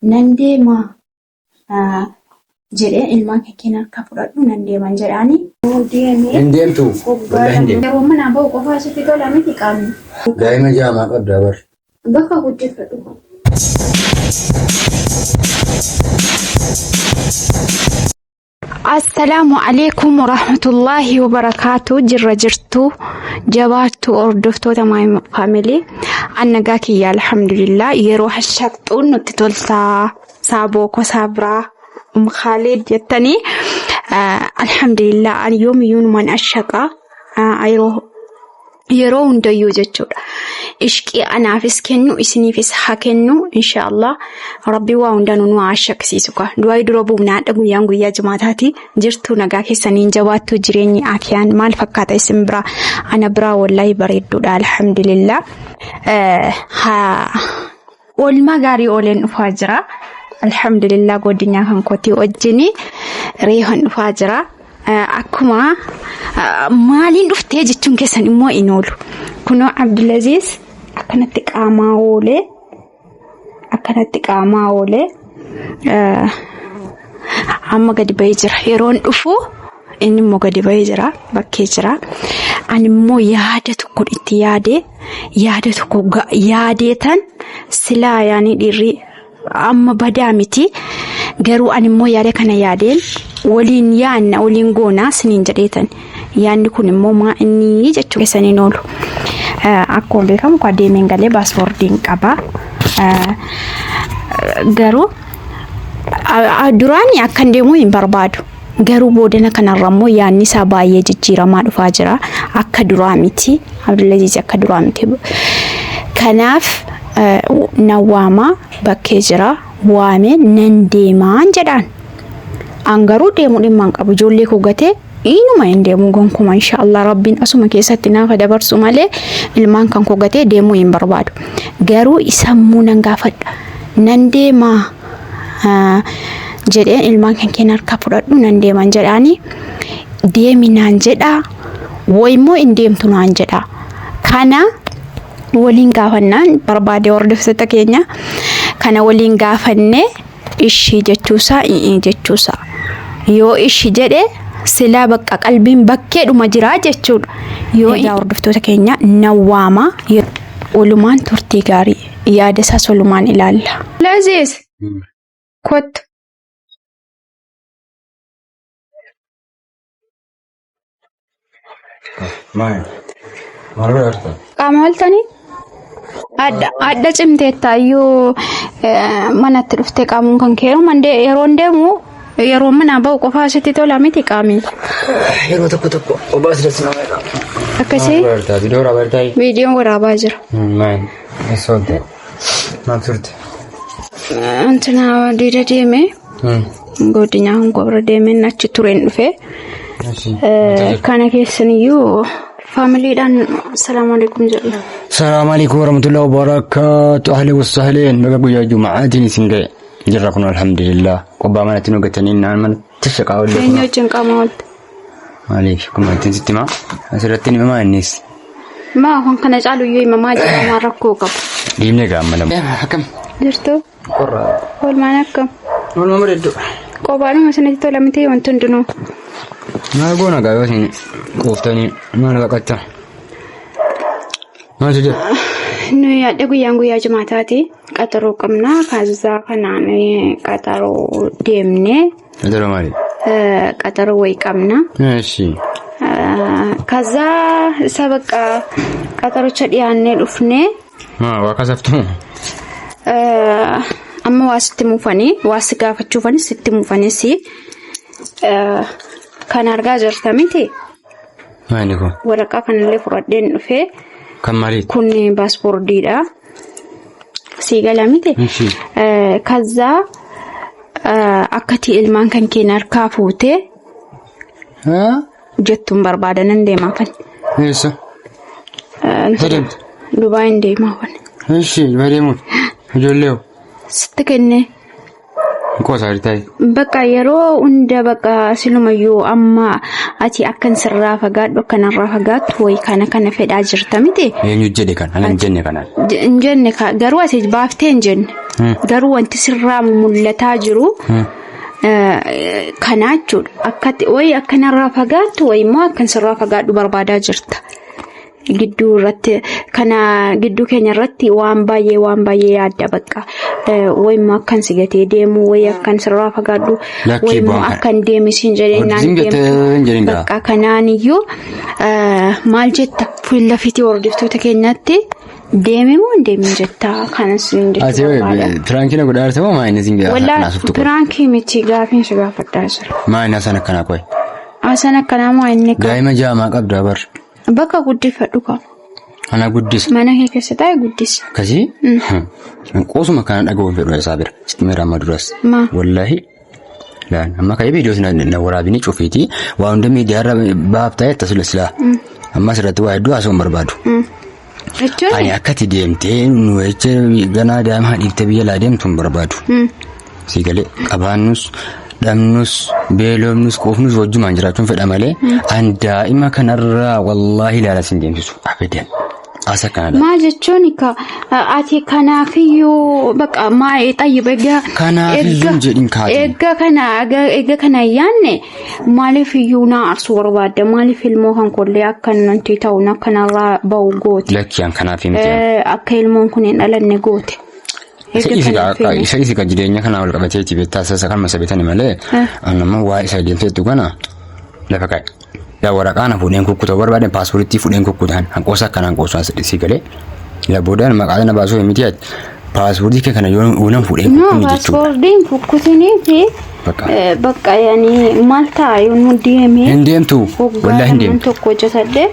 Nan deema jedheen ilmaan kan kee harkaa fudhadhu nan deeman jedhaani. Deemee Hin deemtu. Wallahi hin deemtu. Yeroo manaa bahu qofaa sitti tola miti qaamni. Daa'ima jaamaa qabdaa bar. Bakka guddifadhu. Assalaamu alaikum warahmatullaahi wabarakaatu. Jirra jirtu jabaattu hordoftoota My Family. An nagaa kiyya alhamdulillah. Yeroo hashaqxuun nutti toltaa saaboo kosaa biraa Khalid jettanii alhamdulillah an yoomiyyuu numan ashaqa yeroo yeroo hundayyuu jechuudha. Ishqii anaafis kennu isiniifis haa kennu inshaallah rabbi waa hundanuu nu haa shakkisiisu kaa. Du'aa dura buufna hadha guyyaan guyyaa jimaataati jirtu nagaa keessaniin jabaattu jireenyi afiyaan maal fakkaata isin biraa ana biraa wallaahi bareedduudha alhamdulillah. Oolmaa gaarii ooleen dhufaa jira. Alhamdulillah godinyaa kan kootii wajjin reefan dhufaa jira. Akkuma maaliin dhuftee jechuun keessan immoo hin oolu. Kunoo Abdulaziz akkanatti qaamaa oolee akkanatti qaamaa oolee amma gadi ba'ee jira. Yeroon dhufu inni immoo gadi ba'ee jira bakkee jira. Ani immoo yaada tokko itti yaadee yaada tokko yaadeetan silaa yaanii dhiirri amma badaa miti. Garuu ani immoo yaada kana yaadeen waliin yaanna waliin goonaa siniin jedheetan. Yaadni kun immoo maa inni jechuu keessaniin oolu. Akkuma beekamu kwa deemeen galee paaspoortiin qaba. Garuu duraan akkan deemuu hin barbaadu. Garuu boodana kanarra immoo yaadni isaa baay'ee jijjiiramaa dhufaa jira. Akka duraa miti. Abdulaziz akka duraa miti. Kanaaf na waamaa bakkee jira. Waamee nan deemaan jedhaan. An garuu deemuu dhimma hin qabu. Ijoollee koo gatee inuma hin deemu gonkumaa inshaallah rabbiin asuma keessatti naafa dabarsu malee ilmaan kan koo gatee deemuu hin barbaadu. Garuu sammuu nan gaafadha. Nan deemaa jedheen ilmaan kan kee harkaa fudhadhu nan deeman jedhaani deemi naan jedhaa wayimmoo hin deemtu naan jedhaa. Kana waliin gaafannaan barbaade hordoftoota keenya kana waliin gaafanne ishii jechuusaa i'ii jechuusaa yoo ishi jedhe silaa bakka qalbiin bakkeedhuma jiraa jechuudha. Yoo egaa hordoftoota keenya nawwaama walumaan turtii gaarii yaada isaas walumaan ilaalla. Laziz kottu. Maal? Maal godhaa Qaama oltanii? Adda adda cimteetta iyyuu manatti dhuftee qaamuun kan kee yeroo deemu yeroo manaa bahu qofaa sitti tola miti qaami. Yeroo tokko tokko obaas dasii nama jedha. Akkasii Maal godhaa? Viidiyoo waraabaa jirtaa? Viidiyoon waraabaa jira. Maal? Eessa oolte? Maal turte? Antina diida deeme godinaa hongoo bira deemeen achi tureen dhufe. Kana keessaniyyuu faamiliidhaan salaamu alaikum jedhu. Salaamu alaikum warahmatullahi wabarakatuh. Ahli wasahleen baga guyyaa juma'aatiin isin ga'e. Jirra kun alhamdulillah. Qobbaa manatti nu gatanii naan manatti shaqaa olle Eenyu wajjin qaama oolte? Maaliif kun ittiin sitti himaa? Asirratti ni himaa innis. Maa kun kana caalu iyyuu himamaa jira maa rakkoo qabu. Deemnee gaamma lama. Akkam? Jirtu? Qorra. Oolmaan akkam? Oolmaa bareedduu. Qobaanuma isinitti tola miti wanti hundinuu. Maal goona gaa yoo isin quuftanii maal baqatta? Maaltu jira? Nuyi hadha guyyaan guyyaa jimaataati. Qaxaroo qabna. Kaazaa kanaan qaxaroo deemnee Qaxaroo maali? Qaxaroo wayii qabna. Eshi. Kaza isa bakka qaxaricha dhiyaannee dhufnee Maa waa kasaftu? Amma waa sitti muufanii waa si gaafachuufanis sitti muufanis kan argaa jirta miti. Maali kun? Waraqaa kanallee fudhadheen dhufee. Kan maaliiti? Kun paaspoortiidha. Sii gala miti. Eshi. Kaza akkati ilmaan kan keenya harkaa fuutee jettuun barbaada nan deemaa fan. Eessa? Eessa deemte? Dubaayin deemaa fan. Eshi, Dubaay deemuuf. Ijoollee hoo? Sitti kennee. Qoosaa jirtaa? Bakka yeroo hunda bakka silumayyuu amma ati akkan sirraa fagaadhu akkanarraa fagaattu wayi kana kana fedhaa jirta miti. Eenyu jedhe kan? Ana hin jenne kanaan. Hin jenne garuu ati baaftee hin jenne. Garuu wanti sirraa mul'ataa jiru kana jechuudha. Akkatti wayi akkanarraa fagaattu wayi immoo akkan sirraa fagaadhu barbaadaa jirta. Gidduu irratti kana gidduu keenya irratti waan baay'ee yaadda bakka wayi immoo akkan si gatee deemu wayi akkan sirraa fagaadhu wayi immoo akkan deemisiin jedhee naan deemu bakka kanaan iyyuu maal jetta fuula fiitii hordoftoota keenyatti deeme moo hin deemin jetta kanas hin jechuu barbaada. Piraankii na godhaa jirta moo maa inni siin gaafa piraankii miti gaafiin si gaafadhaa jira. Maa inni haasaan akkanaa qoye? Haasaan akkanaa maa inni? Daa'ima jaamaa qabdaa bar. Bakka guddifadhu qaba. Ana guddisa. Mana kee keessa taa'e guddisa. Akkasii? Qoosuma kana dhaga'uun fedhu isaa bira. Sitti meera amma duras. Wallaahi. Laan amma ka'ee viidiyoo na waraabini cufiiti. Waa hunda miidiyaarra baaf ta'e tasula silaa. Amma asirratti waa hedduu haasa'uun barbaadu. Ani akkati deemtee nu jecha ganaa daa'ima dhiiftee biyya laa deemtu hin barbaadu. Si galee qabaannus dhabnus beelofnus quufnus wajjumaan jiraachuun fedha malee an daa'ima kanarraa wallaahi ilaala sin deemsisu abadan. Asa kanadha. Maa jechuun ati kanaafiyyuu bakka maa xayyiba egaa. Kanaafiyyuu jedhin kaate. Egaa kana yaanne maaliif iyyuu na arsuu barbaadda maaliif ilmoo kan kollee akka nanti ta'u akkanarraa ba'u goote. Lakki an kanaaf miti. Akka ilmoon kun hin dhalanne goote. Isa isi kan jireenya kanaa wal qabatee itti beektaa isa kan masa beekani malee amma waa isa deemteettu kana lafa kaa'e. Yaa waraqaa na fuudheen kukkuta barbaadeen paaspoortii fuudheen kukkutaan hanqoosa akkanaan qoosaan si galee. Yaa boodaan maqaa na baasuu miti ati paaspoortii kee kana yoo nan fuudheen kukkuni jechuudha. Paaspoortiin kukkutinii fi bakka yaani maal ta'a yoo nu deemee. Hin deemtu wallaahi hin deemtu. Tokko hojjetadhee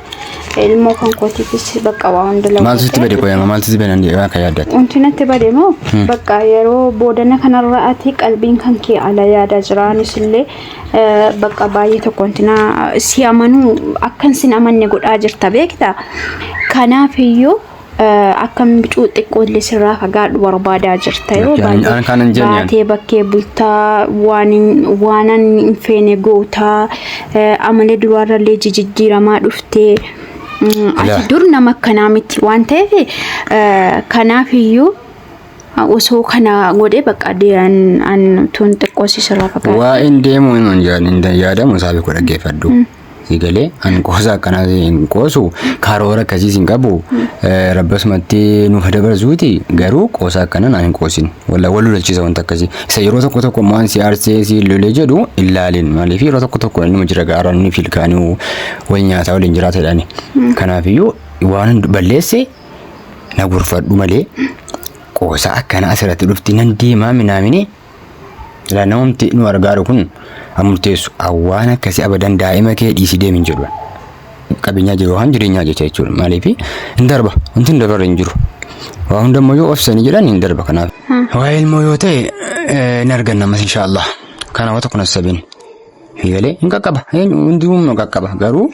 ilmoo kan kootiifis bakka waa hunda lama. Maaltu sitti bade qoyama maaltu sitti bade waan kan yaaddatte. Wanti natti bade moo bakka yeroo boodana kanarra ati qalbiin kan kee ala yaadaa jira anis illee bakka baay'ee tokko wanti na si amanuu akkan sin amanne godhaa jirta beektaa. Kanaaf iyyuu akkam bicuu xiqqoollee sirraa fagaadhu barbaadaa jirta yeroo baay'ee baatee bakkee bultaa waan hin feene gootaa amalee duraarrallee jijjiiramaa dhuftee ati dur nama akkanaa miti waan ta'eef kanaaf iyyuu osoo kana godhee bakka an tun xiqqoo si sirraa fagaadhu. Waa'een deemuu hin yaadamu isaa beeku dhaggeeffadhu. Si galee an qoosa akkanaa hin qoosu karoora akkasiis hin qabu rabbasumatti nuuf dabarsuuti garuu qoosa akkanaa naan hin qoosin walla wal lolchiisa wanta akkasii isa yeroo tokko tokko waan si aarsee si lolee jedhu hin laalin maaliif yeroo tokko tokko inni jira gaara inni filkaanii wal nyaataa waliin jiraata jedhani kanaafiyyuu waan balleesse na gorfadhu malee qoosa akkanaa asirratti dhufti nan deemaa minaamini. Namumti nu argaaru kun murteessu waan akkasii abadan daa'ima kee dhiisii deemi hin jedhu. Qabeenyaa jiru waan jireenyaa jecha jechuudha. Maaliif hin darba wanti hin dabarre hin jiru. Waa hundammoo yoo obsanii jedhan hin darba kanaaf. Waa'ee ilmoo yoo ta'e hin arganna ammas inshaallah. Kana waan tokko nassabiin. Galee hin qaqqaba. Hundinuu hin qaqqaba. Garuu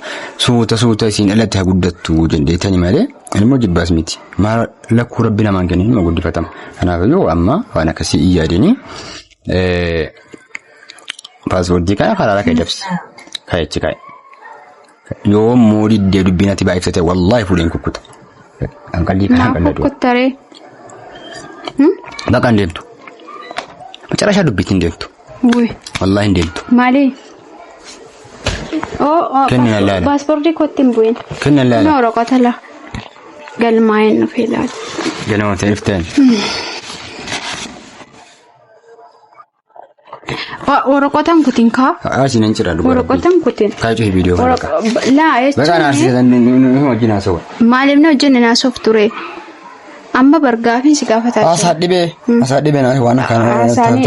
suuta suuta isiin dhalatti haa guddattu jendeetani malee ilmoo jibbaas miti. Maal lakkuu rabbi namaan kenne ilma guddifatama. Kanaaf iyyuu amma waan akkasii hin yaadini. Paaspoortii kana karaa kee dabsi. Kaa'echi kaa'e. Yoo immoo diddee dubbiin ati baay'ifte wallaahi fuudheen kukkuta. Hanqallii kana hanqalladhu. Kukkutaree. Bakka hin deemtu. Macarashaa dubbiitti hin deemtu. Wallaahi hin deemtu. Maali? Kenni laala. Paaspoortii kootti hin bu'in. Kenni laala. Kun waraqata la. Galmaa'een dhufee laala. Ganama ta'e ifteen. Waraqatan kutin kaa. Aasi nan cira dhugaa. Waraqatan kutin. Kaayee cufi viidiyoo kana. Laa jechuun. Bakka naarsiisan wajjin haasawwa. Maaliif na wajjin naasoof ture? Amma bargaafiin si gaafataa jira. Haasaa dhibee. Haasaa dhibee naaf waan akkana.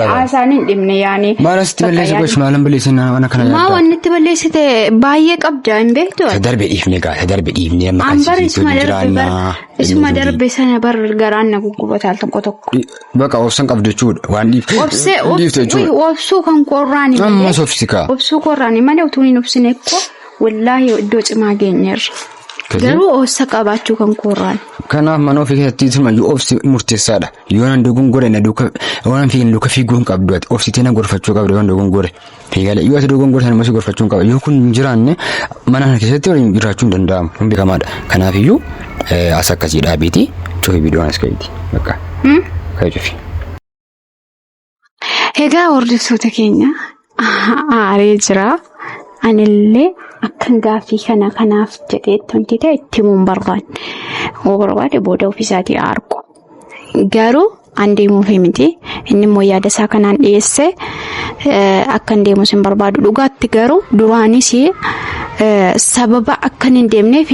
Haasaan hin dhibne yaani. Maal asitti balleessa gochi maalan balleessin waan akkana yaadda. Maa waan itti balleessite baay'ee qabda hin beektu. Isa darbe dhiifne gaa isa darbe dhiifne amma kan si jiraannaa. Isuma darbe sana bar garaan na guggubata al tokko tokko. Bakka obsan qabdu jechuudha waan dhiifte. Obsee obsuu kan qorraani malee. Ammas obsi kaa. Obsuu qorraani malee utuu hin obsine koo wallaahi iddoo cimaa geenyeerra. Akkasii. Garuu obsa qabaachuu kan koorraan. Kanaaf mana ofii keessatti simayyuu obsi murteessaadha. Yoo nan dogongore na duuka yoo nan fiigin duuka fiiguu hin qabdu ati obsitee na gorfachuu qabda yoo nan dogongore. Fiigale yoo ati dogongore sana immoo si gorfachuu hin qaba. Yoo kun hin jiraanne mana kana keessatti waliin jiraachuu hin danda'amu. Kun beekamaadha. Kanaafiyyuu as akkasii dhaabiiti cufi viidiyoon as ka'iiti. Bakka. Ka'i cufi. Egaa hordoftoota keenya aaree jira. Anillee akkan gaaffii kana kanaaf jedheetti wanti ta'e itti himuu hin barbaanne. Yoo barbaade booda ofiisaatii argu. Garuu an deemuufi miti. Inni immoo yaada isaa kanaan dhiyeesse akkan deemus hin barbaadu. Dhugaatti garuu duraanis sababa akkan hin deemneef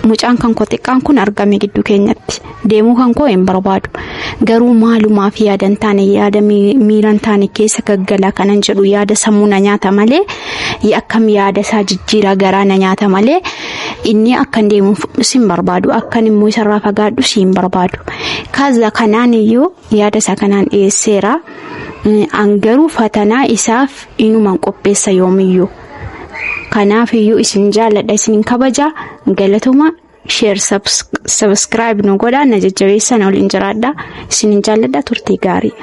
mucaan kan koo xiqqaan kun argame gidduu keenyatti. Deemuu kan koo hin barbaadu. Garuu maalumaaf yaada hin taane yaada miira hin taane keessa gaggalaa kanan jedhu yaada sammuu na nyaata malee akkam yaada isaa jijjiiraa garaa na nyaata malee inni akkan deemu sin barbaadu akkan immoo isarraa fagaadhu siin barbaadu. Kaza kanaan iyyuu yaada isaa kanaan dhiyeesseera. An garuu fatanaa isaaf inuman qopheessa yoomiyyuu. Kanaaf iyyuu isin jaalladha isin kabaja galatuma share subscribe nu godhaa na jajjabeessan waliin jiraadha isin jaalladha turtii gaarii.